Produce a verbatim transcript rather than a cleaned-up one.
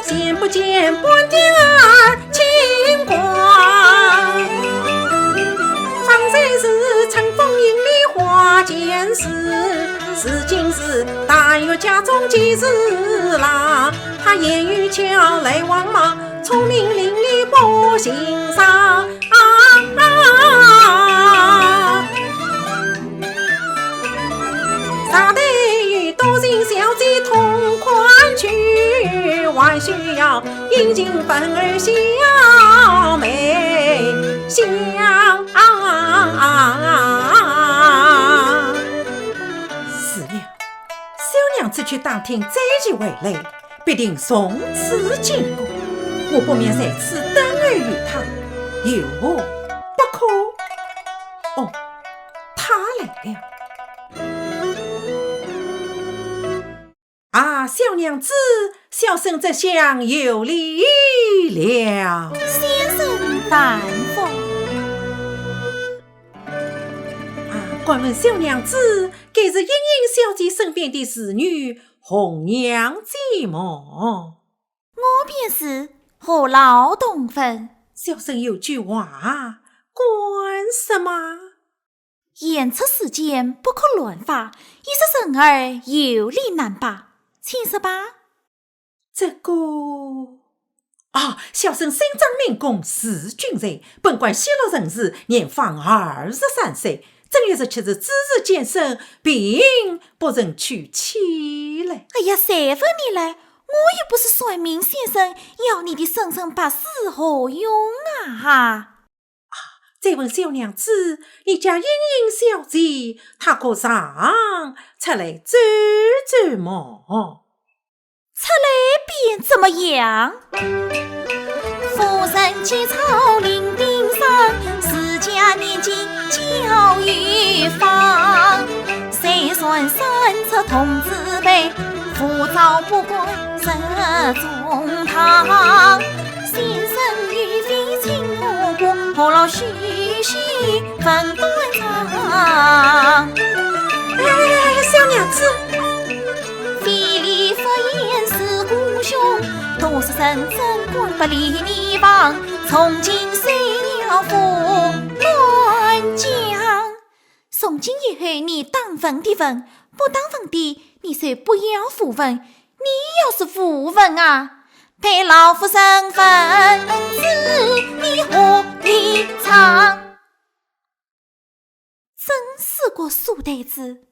前不见半点儿清光。方才是春风引梨花间事，如今是大雨家中几时来？他言语巧，来往忙，聪明伶俐不欣赏。 啊，上头有多情小姐同款去，还需要殷勤粉儿小妹相。是呀，小娘子去打听斋期回来， 必定从此经过，我不免在此等候于他，有何不可？哦，他来了。啊，小娘子，小生这厢有礼了。先生万福。啊，敢问小娘子，该是莺莺小姐身边的侍女 红娘姐么？我便是，何劳动问？小生有句话，敢说吗？言出事间不可乱发，一时人儿有理难白，请说吧。这个， 啊，小生姓张名珙，字君瑞，本贯西洛人氏，年方二十三岁，正月十七日子时建生，并不曾娶妻嘞。哎呀，谁问你嘞？我又不是算命先生，要你的生辰八字何用啊？再问小娘子，你家莺莺小姐，她可常出来走走么？ 出来便怎么样？夫人起草临兵上，自家年纪较有方。虽算算出童子辈，父早不过入中堂。先生有非亲我故，何劳细细 问断肠。哎，小娘子，非礼勿言是孤雄，都是人争官不理你方，从今谁要负乱讲？从今以后你当问的问，不当问的你就不要胡问，你要是胡问啊， 被老夫人问住，你何必唱？真是个书呆子。